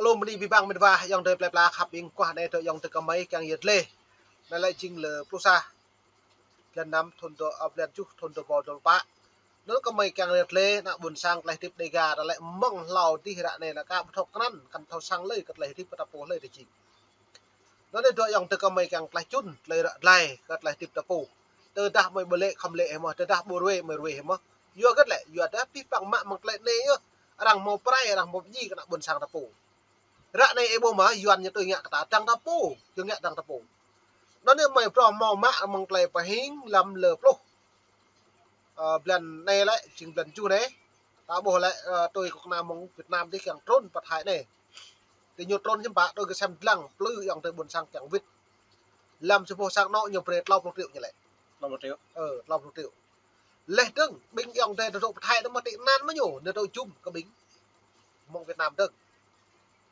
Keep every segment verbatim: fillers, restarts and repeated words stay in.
Lŏm bơni abih bang met wa, ayŏng adơi plơi pla khăp ƀing kuah anai dŏ ayŏng adơi kơmơi kiăng yơh lĕ. Anai lĕ jing lơ pluh sa, blan năm thŭn dua, ơ, blan tơjuh thŭn dua rơbâo dua pluh pă. Anŭn kơmơi kiăng yơh lĕ, ană ƀôn sang tơlơi hơdip Dêga ta lĕ mơ̆ng hlâo dih ră anai anŭn ka ƀu thâo krăn, kăn thâo sang lơi kơ tơlơi hơdip kơ ta pô hlơi ta jing. Anŭn anai dŏ ayŏng adơi kơmơi kiăng tơlơi čun, tơlơi ră tơlơi, kơ tơlơi hơdip ta pô. Tơdah mơi ƀu lĕ khŏm lĕ hĭ mơ̆, tơdah ƀu ruai mơi ruai hĭ mơ̆. Yua hơget lĕ, yua dah abih bang mă mơ̆ng tơlơi anai yơh, arăng hmâo pơrai, arăng hmâo pơdjai kơ ană ƀôn sang ta pô. Ră anai ih ƀuh mơ̆, Yuan ñu tui ngă kơ ta, dăng ta pô, ñu ngă dăng ta pô. Anŭn anai mơi phrâo hmâo mă mơ̆ng tơlơi pơhing lăm lơ pluh. Ơ, blan anai lĕ, jing blan tơjuh anai. Ta ƀuh lĕ, ơ, tui kơnuk kơna mơ̆ng Việt Nam dih kiăng trŭn pơ Thái anai. Tơ ñu trŭn hiư̆m pă, tui kơ sem lăng, plư ayŏng adơi ƀôn sang kiăng wĭt. Lăm sa boh sang anŏ ñu brơi klâo pluh triệu ñu lĕ. Klâo pluh triệu. Ơ, klâo pluh triệu. Leh dơ̆ng, ƀing ayŏng adơi dŏ pơ Thái anŭn mơ̆ tị nạn mơ̆ ñu, ñu dŏ jum kơ ƀing mơ̆ng Việt Nam dơ̆ng.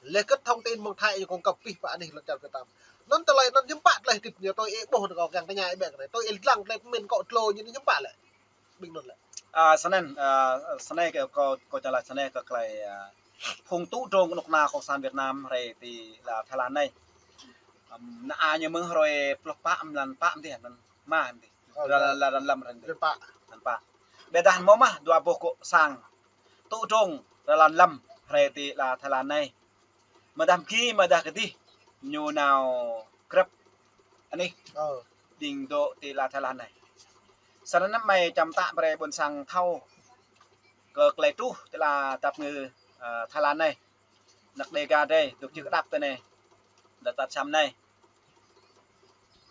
Leh kơ thông tin mơ̆ng Thái ñu cung cấp pih pă anih lŏn čar Việt Nam. Anŭn tơlơi anŭn hiư̆m pă tơlơi hơdip ñu tui ih ƀuh anŭn kâo kiăng tơña ih ƀĕ kơ anai. Tui ih lăng tơlơi pơmĭn kâo tlô ñu anai hiư̆m pă lĕ. Ƀing anŭn lĕ. Ơ, snăn, ơ, snăn kơ kâo, kâo čang laĭ snăn kơ tơlơi, ơ, phung tŭ drông kơnuk kơna Cộng sản Việt Nam hrơi ti la Thái Lan anai. Ưm, ană a ñu mơ̆ng hrơi pluh pă, mlan pă mơ̆n dih, mlan ma mơ̆n dih. Ơ, la, la, la, lăm hrơi mơ̆n dih. Mlan pă. Mlan pă. Ƀiădah mơ̆ mă dua boh kŏ sang tŭ drông rơlan lăm hrơi ti la Thái Lan anai. Mơdah mơgi, mơdah kơdih, ñu nao krăp anih. Ơ. Ƀing dŏ ti la Thái Lan anai. Snăn mơi čăm tă brơi ƀôn sang thâo kơ tơlơi truh ti la tap ngư, ơ, Thái Lan anai. Ană Dêga drei, dŏ čih kơdăp tơ anai. Dŏ tăt čăm anai.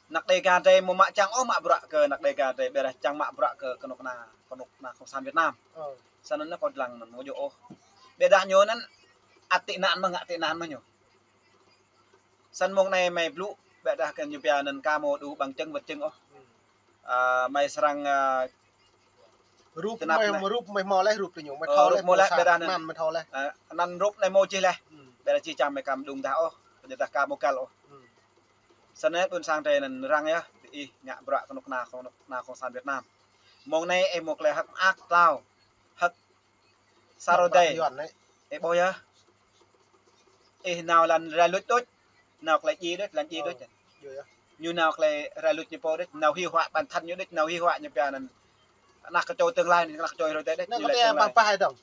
Ană Dêga drei mơ̆ mă čang ôh mă bruă kơ ană Dêga drei, ƀiădah čang mă bruă kơ kơnuk kơna, kơnuk kơna Cộng sản Việt Nam. Ơ. Snăn anŭn kâo lăng anŭn mơ̆ djơ̆ ôh. Ƀiădah ñu anŭn ăt tị nạn mơ̆ ngă tị nạn mơ̆ ñu. Snăn mông anai mơi blŭ, ƀiădah kơ ñu pia anŭn ka mơ̆ đủ bằng chứng vật chứng ôh. Ơ, mơi srăng, ơ, rup tơnap mơi, anai. Rup mơi hmâo leh, rup tơ ñu, mơi thâo leh, mơi thâo leh, ƀiădah anŭn. Anăn mơi thâo leh. Ơ, anăn rup anai mơi čih leh. Ƀiădah či čang mơi ka mơ̆ đŭng dah ôh, ƀiădah ka mơ̆ găl ôh. Snăn ƀôn sang drei anŭn răng yơh, ti ih ngă bruă kơnuk kơna, kơnuk kơna Cộng sản Việt Nam. Mông anai ih mơ̆ tơlơi hơ̆k mơak tlâo, hơ̆k sa rơdêh. Ih ƀuh yơh. Ih nao lăn rai luč đôč, nao tơlơi djai đôč, lăn djai đôč. Ơ, djai yơh. Ñu nao tơlơi rai luč ñu pô đôč, nao hĭ huă bản thân ñu đôč, nao hĭ huă ñu pia anăn. Ană kơčô tương lai anai, ană kơčô rơdêh đôč, ană ñu lĕ kơčô tương lai. Pơpă hơdơ̆ng.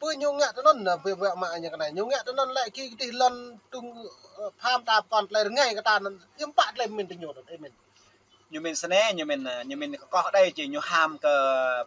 Pơ ñu ngă tơ anŭn, ơ, ƀiă ƀiă mă ñu kơ anai. Ñu ngă tơ anŭn lĕ kơ kơdih lŏn tŭng, ơ, pham ta pơkŏn tơlơi rơngai kơ ta anŭn. Hiư̆m pă tơlơi pơmĭn tơ ñu anŭn, ih mĭn. Ñu mĭn snei, ñu mĭn, ơ, ñu mĭn kơ kŏh đei či, ñu ham kơ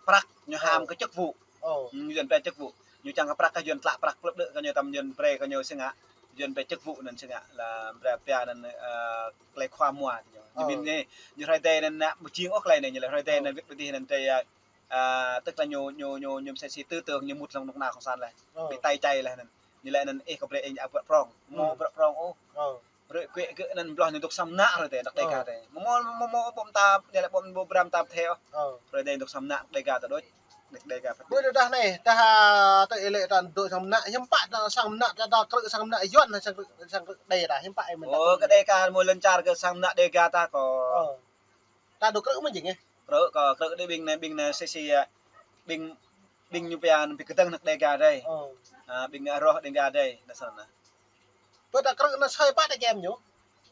prăk, ñu ham kơ chức vụ. Ơ. Ñu Yuan brơi chức vụ. Ñu čang kơ prăk kơ Yuan tlă prăk klŭp đơ̆ kơ ñu tăm Yuan brơi kơ ñu si ngă. Yuan brơi chức vụ anŭn si ngă. La brơi pia anŭn, ơ, tơlơi khua mua ñu. Ñu mĭn anai, ñu hrơi adai anŭn ană ƀu jing ôh tơlơi anai, ñu lĕ hrơi adai anŭn wĭt ƀơi dih anŭn drei, ơ, ơ, tức là ñu, ñu, ñu, ñu msĕ si tư tưởng ñu mŭt lŏng kơnuk kơna Cộng sản leh. Ơ. Ƀu tơčai leh anŭn. Ñu lĕ anŭn ih kơ brơi ih ƀu bruă prŏng. Mơ̆ bruă prŏng ôh. Ơ. Rơ̆ kuĕ gơ̆ anŭn bloh ñu dŏ sang mơnă rơdêh, ană Dêga drei. Mơ̆, mơ̆, mơ̆, mơ̆, ƀô̆ mơta, ñu lĕ ƀô̆, ƀô̆ bram ta pơthâo. Ơ. Rơdêh dŏ sang mơnă, Dêga ta đôč. Ană Dêga pơthâo. Ƀô̆ dah anai, dah, tơ ih lĕ ta dŏ sang mơnă, hiư̆m pă ta sang mơnă, ta, ta krư̆ sang mơnă Yuan, sang krư̆, sang krư̆ đe ta, hiư̆m pă ih mĭn ta. Ơ, kơ Dêga mơ̆ lŏn čar kơ sang mơnă Dêga ta kơ. Ơ. Ta dŏ krư̆ mơ̆ jing, ơ. Krư̆ kơ, krư̆ đĭ ƀing anai, ƀing anai sĭ sĭ, ơ, ƀing, ƀing ñu pia anŭn ƀing kơdơ̆ng ană Dêga drei. Ơ. Ơ, ƀing roh Dêga drei, anŭn snăn. Pơ ta krư̆ anŭn sui pă ta čem ñu.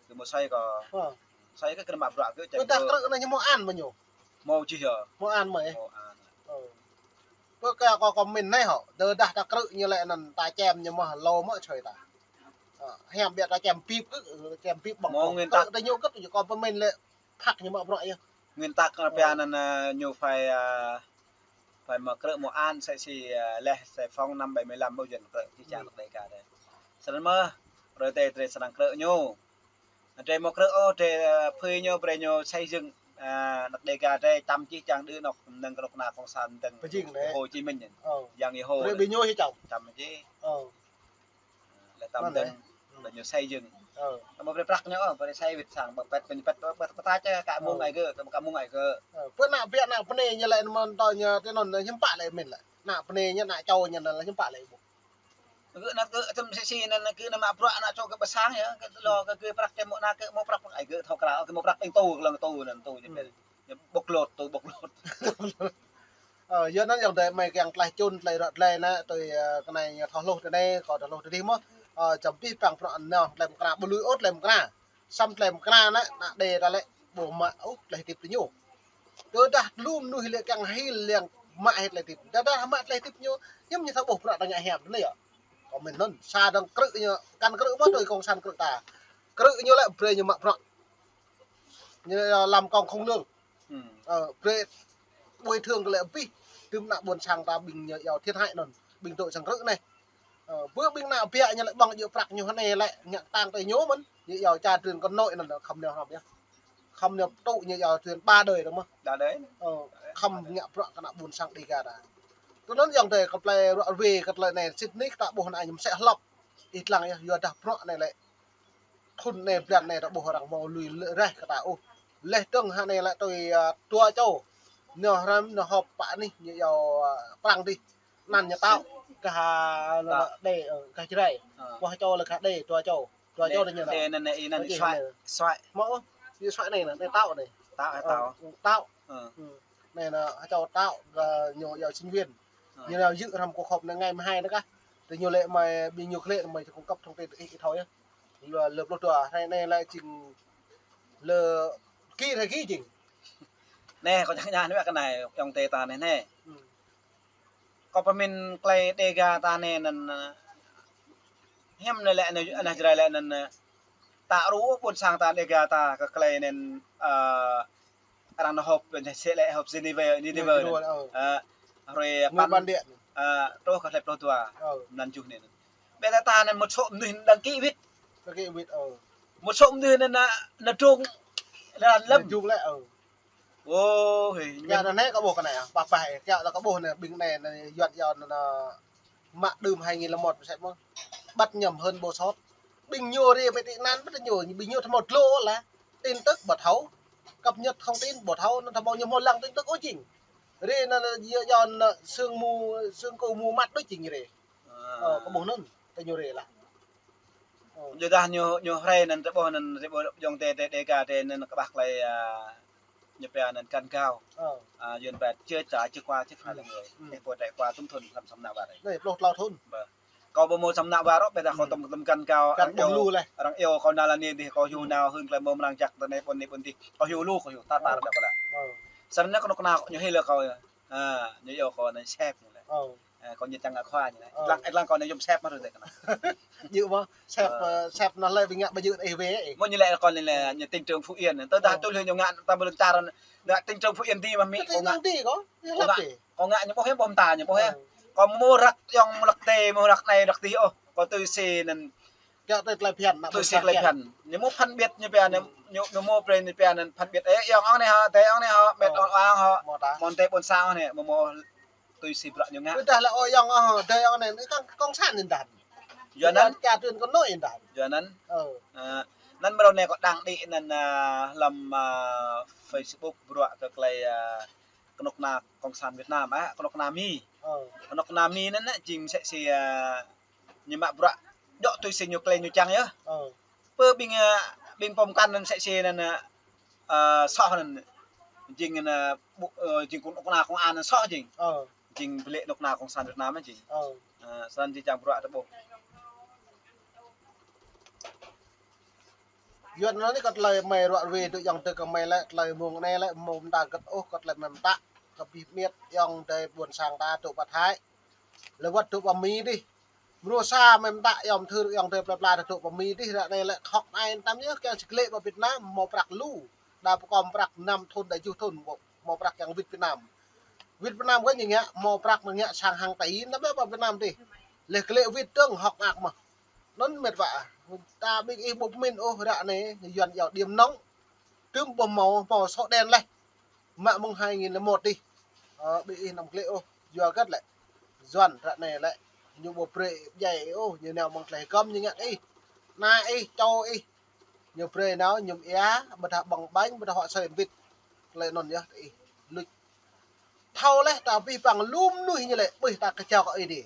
Kơ mơ̆ sui kơ. Ơ. Sui kơ kơ mă bruă kơ čem. Pơ ta krư̆ anŭn ñu hmâo an mơ̆ ñu. Hmâo čih yơh. Hmâo an mơ̆, ơ. Hmâo an. Ơ. Pơ kơ kâo kơ mĭn anai hŏ, tơdah ta krư̆ ñu lĕ anŭn ta čem ñu mơ̆ lŏ mơ̆ sui ta. Ơ, hiam biă ta čem bip kơ, čem bip ƀơ̆ng. Hmâo nguyên tắc. Krư̆ ta ñu kơ ñu kơ pơmĭn lĕ phak ñu mă bruă yơh. Nguyên tắc kơ pia anŭn, ơ, ñu phải, ơ, phải mă krư̆ mơ̆ an sĭ sĭ, ơ, leh sĭ phong năm bảy mươi lăm ƀu jing krư̆ či čang ană Dêga drei. Snăn mơ̆, rơdêh drei srăng krư̆ ñu. Drei mơ̆ krư̆ ôh, drei, ơ, phưi ñu, brơi ñu xây dựng, ơ, ană Dêga drei čăm či čang đưm anŏ mơnơ̆ng kơnuk kơna Cộng sản dơ̆ng. Pơjing anai. Hồ Chí Minh anŭn. Ơ. Yang Yêhô. Brơi ƀing ñu či čăm. Čăm či. Ơ. Lĕ tăm dơ̆ng, lĕ ñu xây dựng. Ơ. Tăm brơi prăk ñu, ơ, brơi xây wĭt sang, ƀơ̆ pĕt, ƀơ̆ pĕt, ƀơ̆ pơtă čơ, kơ mơ̆ng ai gơ̆, kơ mơ̆ng ai gơ̆. Ơ, pơ ană biă ană bơnê ñu lĕ mơ̆n tơ ñu, tơ anŭn, hiư̆m pă lĕ mĭn lĕ. Ană bơnê ñu, ană čô ñu anŭn lĕ hiư̆m pă lĕ ƀu. Gơ̆ ană gơ̆ tăm sĭ sĭ anŭn, gơ̆ ană mă bruă, ană čô gơ̆ pơ sang yơh, gơ̆ lŏ kơ gơ̆ prăk čem mơ̆ ană gơ̆ mơ̆ prăk păng ai gơ̆ thâo krao, gơ̆ mơ̆ prăk ƀing tơ, lŏng tơ, anŭn tơ, ñu pia. Ñu bộc lột, tơ bộc lột. Ơ, yua anŭn ayŏng adơi mơi kiăng tlaih čun, tlaih ră tlaih anai, tui, ơ, kơ anai ñu thâo hluh tơ anai, kâo thâo hluh tơ dih mơ̆. Ơ, čăm pih păng prŏng anŭn, tơlơi mơkra, ƀu lui ôh tơlơi mơkra. Săm tơlơi mơkra anai, ană đe ta lĕ, ƀu mă ôh tơlơi hơdip tơ ñu. Tơdah lu mơnuih lĕ kiăng hil, kiăng mă hĭ tơlơi hơdip. Tơdah mă tơlơi hơdip ñu, hiư̆m ñu thâo ƀuh prŏng ta ngă hiam anai yơh. Kâo mĭn anŭn, sa dơ̆ng krư̆ ñu, kăn krư̆ mơ̆ tui kông sản krư̆ ta. Krư̆ ñu lĕ brơi ñu mă prŏng. Ñu lăm kông khung lương. Ơ, brơi bồi thường kơ lĕ abih. Tơm ană ƀôn sang ta ƀing ñu yua thiệt hại anŭn. Ƀing dŏ sang krư̆ anai. Ơ, bơ ƀing ană biă ñu lĕ ƀơ̆ng djơ̆ prăk ñu hơnai lĕ ngă tang tơi ñu mơ̆n. Ñu yua ča trưn kơ nội anŭn khŏm ñu hơp yơh. Khŏm ñu tŭ ñu yua trưn ba đời dơ̆ng mơ̆. Ba đời. Ơ, khŏm ngă prăk kơ ană ƀôn sang Dega ta. Tui anŭn yơh tơi kơ plei ruă rơwe kơ tơlơi anai sĭt nik ta ƀuh anai ñu mơsĕ hlŏp. Ih lăng yơh, yua dah prăk anai lĕ. Thun anai blan anai ta ƀuh arăng hmâo lui lĕ reh kơ ta ôh. Leh dơ̆ng hơnai lĕ tui, ơ, dua čô. Ñu hrăm ñu họp pă anih ñu yua, ơ, prăng dih. Anăn ñu Tao. Gah, ơ, Tao. Đe, ơ, gah Jrai. Ơ. Ƀuh čô lĕ gah Đe, dua čô. Dua čô đe ñu Đe nao. Anăn anai, anăn Đe Suai, anai. Suai. Hmâo ôh, ñu Suai anai nă, anai Tao anai. Tao, ơ, Ơ, Tao. Tao. Ơ. Ơ. Anai nă, čô Tao, gah ñu yua sinh viên. Ơ. Ñu nao yư̆ hrăm kơ khŏp anai ngày mười hai anai kah. Tơ ñu lĕ mơi, ƀing ñu klĕ mơi cung cấp thông tin ih, ih thâo yơh. Lơ, lơ pluh dua, hrơi anai lĕ jing lơ ki hrơi ki jing. Anai, kâo čang ñă anai kơ anai, ayŏng adơi ta anai, anai. Ơ. Kâo pơmĭn tơlơi Dega ta anai anŭn, ơ, hiư̆m anai lĕ, anai, anai Jrai lĕ anŭn, ơ, ta rŭ ƀôn sang ta Dega ta kơ tơlơi anŭn, ơ, arăng nao họp, anai sĕ lĕ họp Geneva, Geneva anŭn. Ơ. Ơ, hrơi păn, ơ, truh kơ hrơi pluh dua, ơ, mlan tơjuh anai. Ƀĕ ta ta anŭn một số mơnuih đăng ký wĭt. Đăng ký wĭt, ơ. Một số mơnuih anŭn, anŭn, anŭn dŏng, anŭn lăm. Anŭn dŏng lĕ, ơ. Ơ, hê, kiăng anŭn anai kâo ƀuh kơ anai, ơ, pah pah, ơ, kiăng ta kâo ƀuh anai, ƀing anai, anai, Yuan yua anŭn, anŭn, mă đưm hai nghìn lẻ một mơsĕ mơ̆. Bắt nhầm hơn bộ sốt. Ƀing ñu ri mĕt tị nạn, bắt ñu, ƀing ñu thâo mơ̆ dlô lah. Tin tức ƀu thâo. Cập nhật thông tin ƀu thâo, anŭn thâo mơ̆ ñu hmâo lăng tin tức ôh jing. Ri anŭn, anŭn, yua, yua anŭn sương mù, sương mù mù mắt đôč jing ri. Ơ, kâo ƀuh anŭn, tơ ñu ri lah. Ơ. Yua dah ñu, ñu hrơi anŭn ta ƀuh anŭn, ta ƀuh ayŏng adơi, adơi Dega adih anŭn kơƀah tơlơi, ơ, ñu pia anŭn găn gao. Ơ. Ơ, Yuan pia chưa trả, chưa qua, chưa phải là người. Ơ. Ơ, pô trải qua tŭm thun, lăm săm nă ƀar. Anai, pluh klâo thun. Ƀơ. Kâo ƀu hmâo săm nă ƀar ôh, ƀĕ dah kâo tŭm, tŭm găn gao, găn arăng ƀuh iâu, lu leh. Arăng iâu kâo nao lăn anai dih, kâo hyu nao hưn tơlơi mơ̆ng arăng jak tơ anai ƀôn anai ƀôn dih. Kâo hyu lu, kâo hyu tar tar dah pơlah. Ơ. Săn anai kơnuk kơna ñu hil kâo. Ơ, ñu iâu kâo anai sếp ñu lĕ. Ơ. Ơ, kâo ñu čang ngă khua ñu lĕ. Ơ. Lăng, lăng kâo anai yôm sếp mơ̆ rơdêh kơna. Djơ̆ mơ̆, sếp, ơ, sếp anŭn lĕ ƀing ngă ƀu djơ̆ ih wĕ. Mơ̆ ñu lĕ kâo anai lĕ, ñu tỉnh trưởng Phú Yên. Tơdah tui lĕ ñu ngă, ta ƀu lăng čar, ngă tỉnh trưởng Phú Yên dih mơ̆ mĭ, kâo ngă. Tỉnh trưởng dih kâo, kâo ngă, kâo ngă ñu ƀuh hiư̆m ƀu mơta ñu ƀuh hiư̆m. Ơ. Kâo mơ̆ răk ayŏng mơ̆ răk tê, mơ̆ răk anai răk dih ôh. Kâo tui si anŭn. Kiăng tui tơlơi phiăn, ană ƀôn sang tui si tơlơi phiăn. Ñu mơ̆ phân biệt ñu pia anŭn, ñu, ñu mơ̆ brơi ñu pia anŭn phân biệt. Ơ, ayŏng ŏng anai hŏ, adơi ŏng anai hŏ, mĕt ŏng ŏng hŏ, mơ̆ ta. Mơ̆n adơi ƀôn sang anai, mơ̆ mơ̆ tui si bruă ñu ngă. Ƀôdah lĕ ôh ayŏng ŏng hŏ, adơi ŏng anai, anai kông, kông sản anŭn dah. Yua anŭn. Ča trưn kơ nội anŭn dah. Yua anŭn. Ơ. Ơ, anŭn mrô anai kâo đăng đĭ anŭn, ơ, lăm, ơ, Facebook bruă kơ tơlơi, ơ, kơnuk kơna kông sản Việt Nam, ơ, kơnuk kơna Mi. Ơ. Kơnuk kơna Mi anŭn, ơ, jing mơsĕ si, ơ, ñu mă bruă djŏ tui si ñu tơlơi ñu čang yơh. Ơ. Pơ ƀing, ơ, ƀing pơm kăn anŭn mơsĕ si anŭn, ơ, soh anŭn. Jing anŭn, ơ, ƀu, ơ, jing kơnuk kơna công an anŭn soh jing. Ơ. Jing ƀu lĕ kơnuk kơna kông sản Việt Nam jing. Ơ. Ơ, săn jing čang bruă ta ƀuh. Yuan anŭn anai kơ tơlơi mơi ruă rơwe dŏ ayŏng adơi kơ mơi lĕ, tơlơi mơ̆ng anai lĕ, mơ̆ mơta gĕt ôh kơ tơlơi mơi mơta, kơ abih mĕt ayŏng adơi ƀôn sang ta dŏ pơ Thái. Lĕ wơ̆t dŏ pơ Mi dih. Mrô sa mơi mơta ayŏng thư, ayŏng adơi pla pla dŏ pơ Mi dih, ră anai lĕ khŏk anai tăm yơh, kiăng či glê̆ pơ Việt Nam, hmâo prăk lu. Đa pơkŏm prăk năm thun, đa tơjuh thun, hmâo, hmâo prăk kiăng wĭt Việt Nam. Wĭt Việt Nam kơ ñu ngă, hmâo prăk mơ̆ ngă sang hàng tỷ, tăm yơh pơ Việt Nam dih. Lĕ glê̆ wĭt dơ̆ng hŏk mơak mơ̆. Anŭn mĕt wa, ta ƀing ih ƀu pơmĭn ôh ră anai, Yuan yua điểm nóng. Tơm ƀu hmâo, hmâo sổ đen leh. Mă mơ̆ng hai nghìn lẻ một dih. Ơ, ƀing ih anăm glê̆ ôh, yua hơget lĕ. Yuan ră anai lĕ, ñu ƀu brơi djai ôh, ñu nao mơ̆ng tơlơi hơgŏm ñu ngă ih. Ană ih, čô ih. Ñu brơi nao, ñu ia, ƀôdah ƀơ̆ng ƀañ, ƀôdah huă sơi wĭt. Tơlơi anŭn yơh, ih. Luč. Thâo leh, ta abih bang lu mơnuih ñu lĕ, ƀuh ta kơčao kơ Ơi Adai.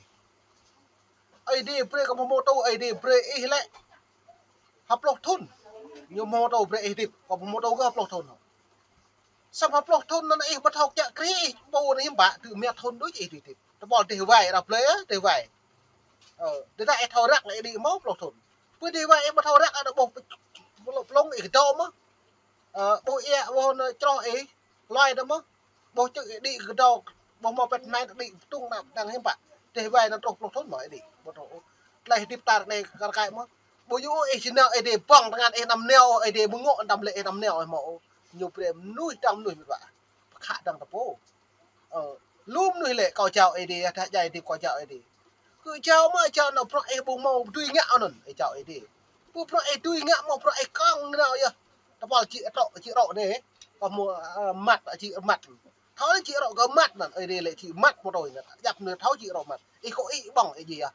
Ơi Adai brơi kơ hmâo mô tô, Ơi Adai brơi ih lĕ. Hơpluh thun. Ñu mô tô brơi ih hơdip, kơ hmâo mô tô kơ hơpluh thun. Săm hơpluh thun anŭn ih ƀu thâo kiăng krĭ ih, pô anai hiư̆m pă, tơl mơ̆ thun đôč ih hơdip. Tơpul dêh wai, ră blơi, dêh wai. Ơ, tơdah ih thâo răk ih đĭ mơ̆ pluh thŭn. Pơ tơdah ih ƀu thâo răk anŭn ƀuh plŏng ih kơdâo mơ̆. Ơ, ƀuh ih, ƀuh anŭn čroh ih, hloi đơ mơ̆. Ƀuh čư̆ ih đĭ kơdâo, ƀuh mơ̆ pĕt mĕn đĭ pơtŭng anŭn đang hiư̆m pă. Tơdah ih wai anŭn truh pluh thŭn mơ̆ ih đĭ. Ƀu thâo. Tơlơi hơdip ta ră anai kar kaĭ mơ̆. Ƀu djơ̆ ih či nao ih đĭ ƀơ̆ng tơngan ih năm neo, ih đĭ mơngŏ tơm lĕ ih năm neo ih mơ̆. Ñu brơi mơnuih dang mơnuih mĭt wa. Pơkhă dang tơpô. Ơ, lu mơnuih lĕ kâo jao Ơi Adai, dah djai hơdip kâo jao Ơi Adai. Kơ jao mơ̆ jao nao bruă ih ƀu hmâo dưi ngă anŭn, ih jao Ơi Adai. Ƀu bruă ih dưi ngă mơ̆ bruă ih kơ̆ng nao yơh. Tơpăl či rŏ, či rŏ anai. Kâo hmâo, ơ, măt, či măt. Thâo lĕ či rŏ kơ măt anŭn, Ơi Adai lĕ či măt mơ̆ tui anŭn. Djăp anŭn thâo či rŏ măt. Ih kơ ih ƀơ̆ng ih ji yơh.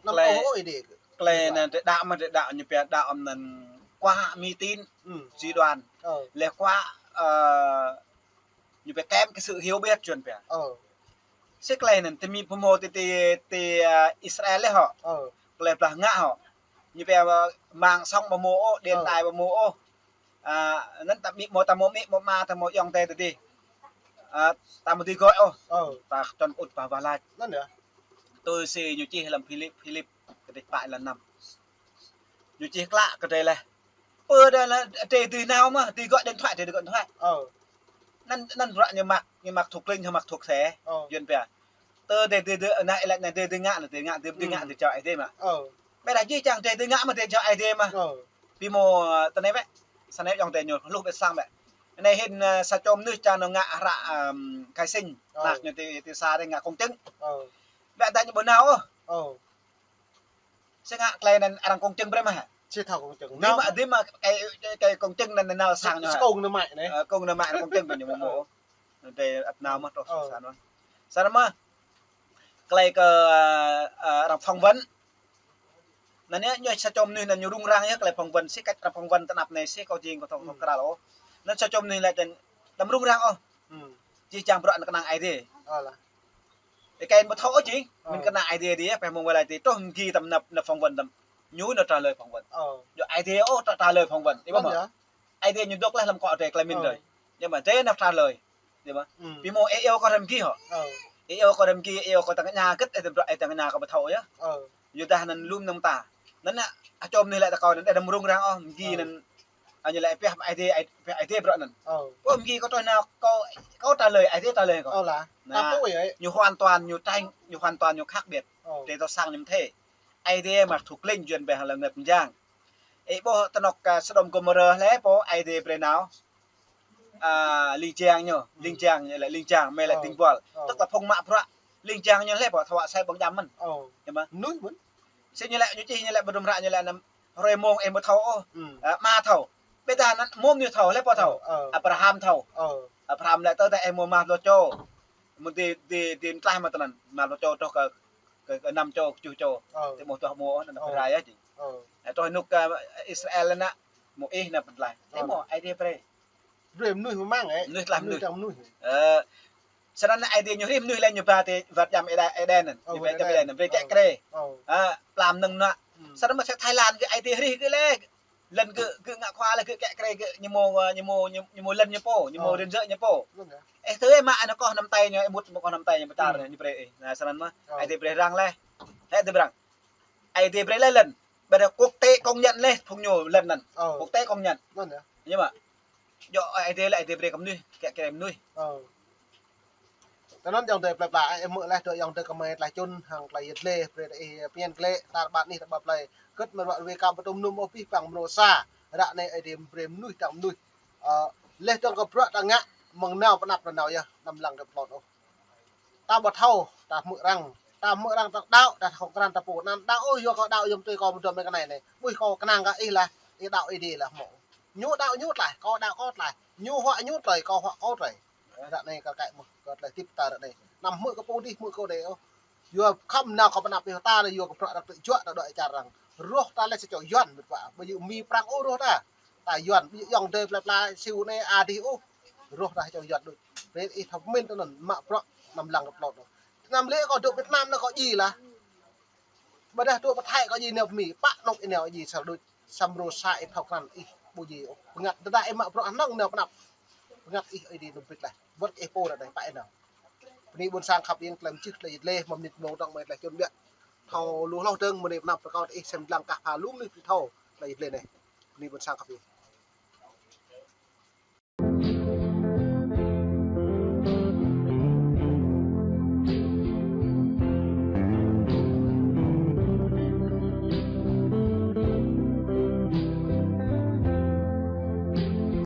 Anăm tơlơi, ôh Ơi Adai. Tơlơi anŭn tơdah mă tơdah ñu pia đaŏ anŭn khóa mê tín, dị đoan. Ơ. Lĕ khóa, ơ, ñu pia kém cái sự hiểu biết Yuan pia. Ơ. Sĭt tơlơi anŭn, tơ mĭ pơmô tơ, tơ, tơ, ơ, Israel lĕ hŏ. Ơ. Tơlơi blah ngă hŏ. Ñu pia, ơ, mạng sống ƀu hmâo ôh, điện thoại ƀu hmâo ôh. Ơ, anŭn ta mĭ mơ̆ ta hmâo mĭ mơ̆ ama ta hmâo ayŏng adơi tơ dih. Ơ, ta hmâo dưi gơ̆ ôh. Ơ. Ta čŏng ŭt bah wah lač. Anŭn yơh. Tui si ñu čih lăm Philip, Philip kơdrêč pă lăn năm. Ñu čih klă kơ drơi leh. Pơ drơi leh, drơi dưi nao mơ̆, dưi gọi điện thoại, drơi dưi gọi điện thoại. Ơ. Anŭn, anŭn bruă ñu mă, ñu mă thuộc linh, ñu mă thuộc thể. Ơ. Yuan pia. Tơ drơi dưi, dưi, anai, lĕ anai drơi dưi ngă, anai drơi ngă, dưi, dưi ngă, dưi jao Ơi Adai mă. Ơ. Ƀiădah jih jang drơi dưi ngă mơ̆ drơi jao Ơi Adai mă. Ơ. Pi mơ̆, ơ, tơ anai wĕ, sa anai ayŏng adơi ñu hluh ƀiă sang wĕ. Anai hĭn, ơ, sa čô mơnuih čang nao ngă hră, ơ, khai sinh. Ơ. Anak ñu tơ, tơ sa drơi ngă công chứng. Ơ. Ƀiădah ñu ƀu nao ôh. Ơ. Sĭt ngă tơlơi anŭn arăng công chứng brơi mơ̆ hă? Či thâo công chứng. Dĭ mă, dĭ mă, cái, cái, cái công chứng anŭn nao sang ñu hă? Kông nao mă anai. Ơ, kông nao mă công chứng kơ ñu mơ̆ mơ̆. Anŭn drơi ăt nao mơ̆ truh sa anŭn. Sa anŭn mơ̆. Tơlơi kơ, ơ, ơ, arăng phỏng vấn. Anŭn yơh, ñu sa čô mơnuih anŭn ñu rŭng răng yơh tơlơi phỏng vấn, sĭt kăč arăng phỏng vấn tơnap anai sĭt kâo jing kâo thâo kral ôh. Anŭn sa čô mơnuih laĭ tơl đăm rŭng răng ôh. Jih jang bruă anŭn kơnang Ơi Adai. Ơ lah. Ih kơ ih ƀu thâo ôh jing, mĭn kơnang Ơi Adai dih, pĕ mơ̆ng wai laĭ dih, truh mơ̆ng gih tơm nao, nao phỏng vấn tơm. Ñu nao trả lời phỏng vấn. Ơ. Yua Ơi Adai ôh, trả, trả lời phỏng vấn. Ih ƀuh mơ̆? Ơi Adai ñu dŏ leh lăm akŏ drơi tơlơi mĭn drơi. Yua mơ̆, drơi nao trả lời. Ih ƀuh mơ̆? Pi mơ̆ ih iâu kơ răm gih hŏ. Ih iâu kơ răm gih, ih iâu kơ tơngan ña gĭt, ih tơm bruă, ih tơngan ña kơ ƀu thâo yơh. Yua dah anŭn lŏm anŭn ta. Anŭn anai, a čô mơnuih laĭ tơ kâo anŭn, đăm rŭng răng ôh, mơ̆ng gih anŭn. Anŭn ñu laĭ pioh Ơi Adai, pioh Ơi Adai bruă anŭn. Ơ. Ơ, mơ̆ng gih kâo truh nao, kâo, kâo trả lời, Ơi Adai trả lời kâo. Ơ lah. Anŭn, ta pô yơh. Ñu hoàn toàn, ñu tránh, ñu hoàn toàn, ñu khác biệt. Ơ. Drơi thâo sang ñu mơ̆ thê. Ơi Adai mă thuộc linh Yuan pia lĕ ngă pơjing. Ih ƀuh tơnŏk, ơ, Sôđôm Gômôrah lĕ pô Ơi Adai brơi nao. Ơ, ling jang ñu, ling jang ñu lĕ ling jang, mơ̆ lĕ dĭng buăl. Tức là phung mă bruă. Ling jang ñu lĕ pô thâo wă sai ƀơ̆ng djam mơ̆n. Ơ. Yơh mơ̆? Mơnuih mơ̆n. Sĭt ñu lĕ, ñu čih ñu lĕ ƀu djơ̆ hră ñu lĕ anăm. Hrơi mông ih ƀu thâo ôh. Ơ, mă thâo. Ƀiădah anŭn mơ̆ng ñu thâo lĕ pô thâo. Ơ. Abraham thâo. Ơ. Abraham lĕ tơdah ih hmâo mă lŏ čô. Mơ̆ng dih, dih, dih tlaih mă tơnăn. Mă lŏ čô truh kơ, kơ, kơ năm čô, kơ tơjuh čô. Ơ. Tơ mơ̆ tuah hmâo anŭn. Ơ. Bơrai yơh jing. Ơ. Ơ, truh anŭn kơ Israel anŭn. Mơ̆ ih anŭn pơtlaih. Tơ mơ̆ Ơi Adai brơi. Brơi mơnuih mơmang, ơ. Mơnuih tlaih mơnuih. Mơnuih tlaih mơnuih. Ơ, sa anŭn Ơi Adai ñu hrih mơnuih lĕ ñu ba tơ wăt djam Êđen, Êđen anŭn. Ơ, ñu ba djam Êđen. Êđen anŭn. Brơi kĕ kre. Ơ. Ơ, plam nơ̆ng anŭn. Sa anŭn mơ̆ sa Thái Lan gơ̆ Ơi Adai hrih gơ̆ lĕ. Lŏn gơ̆, gơ̆ ngă khua lĕ gơ̆ kĕ kre gơ̆ ñu hmâo, ơ, ñu hmâo, ñu, ñu hmâo lŏn ñu pô, ñu hmâo rơngiơ ñu pô. Ơ. Ơ, tơ ih mă anŭn kơ anăm tai ñu, ơ, mŭt mă kơ anăm tai ñu pơčar ñu brơi ih. Anŭn sa anŭn mơ̆. Ơ. Ơi Adai brơi răng lĕ. Hĕ tơ brăng. Ơi Adai brơi lĕ lŏn. Ƀiădah quốc tế công nhận lĕ phung ñu lŏn anŭn. Ơ. Quốc tế công nhận. Anŭn yơh. Yơh mơ̆. Yua Ơi Adai lĕ Ơi Adai brơi kơ mơnuih, kĕ kre mơnuih. Ơ. Tơ anŭn ayŏng adơi plơi pla, ih hmư̆ leh tơ ayŏng adơi kơmơi tlaih čun, hăng tlaih yet leh, brơi tơ ih pơñen klĕ, tar ƀar anih tar ƀar plơi. Kơ̆t mơ̆ ruă ruai kơ ƀu tŭm num ôh pih păng mơnô sa. Ră anai Ơi Adai brơi mơnuih tang mơnuih. Ơ, leh tơ̆ng kơ bruă tang ngă, mơ̆ng nao pơanăp rơnau yơh, anăm lăng kơ pơtlon ôh. Ta ƀu thâo, ta hmư̆ arăng, ta hmư̆ arăng ta đaŏ, ta khŏm krăn ta pô. Anăn đaŏ, ôh, yua kâo đaŏ, yua tui kâo mơ̆ dŏ mơ̆ng kơ anai anai. Ƀuh kâo kơnang kơ ih lah, ih đaŏ Ơi Adai lah hmâo. Ñu đaŏ ñu tlaih, kâo đaŏ kâo tlaih. Ñu huă ñu tơlơi, kâo huă kâo tơlơi. Ră anai kơ kăi mơ̆, kơ tơlơi tip ta ră anai. Anăm hmư̆ kơ pô dih, hmư̆ kơ đe ôh. Yua khŏm nao kơ pơanăp ih ta anai yua kơ bruă arăng tơjuă ta đuaĭ čar arăng. Roh ta lĕ sa čô Yuan mĭt wa. Ƀu djơ̆ Mi Prăng ôh roh ta. Ta Yuan, ƀu djơ̆ ayŏng adơi plơi pla Siu anai adih ôh. Roh ta sa čô Yuan đôč. Brơi ih thâo pơmĭn tơ anŭn, mă bruă anăm lăng kơ pơtlon ôh. Tơ anăm lĕ kâo dŏ Việt Nam anai kâo djai lah. Ƀiădah dŏ pơ Thái kâo djai nao pơ Mi, pă anŏ ih nao djai sa đôč, samơ̆ sa ih thâo krăn ih ƀu djai ôh. Bơngăt tơdah ih mă bruă hơnơ̆ng nao pơanăp. Bơngăt ih Ơi Adai anŭn bĭt leh. Wơ̆t ih pô ră anai pă ih nao. Bơni ƀôn sang khăp ing tơlơi mơčih tơlơi yet leh, mơ̆ng mơnit mơ̆ng tŏng mơ̆ tlaih čun biă. Thâo lu hloh dơ̆ng mơ̆ng anai pơnăp rơkâo ih sem lăng kah pha lu mơnuih ƀu thâo tơlơi ih lĕ anai. Bơni ƀôn sang kơ ih.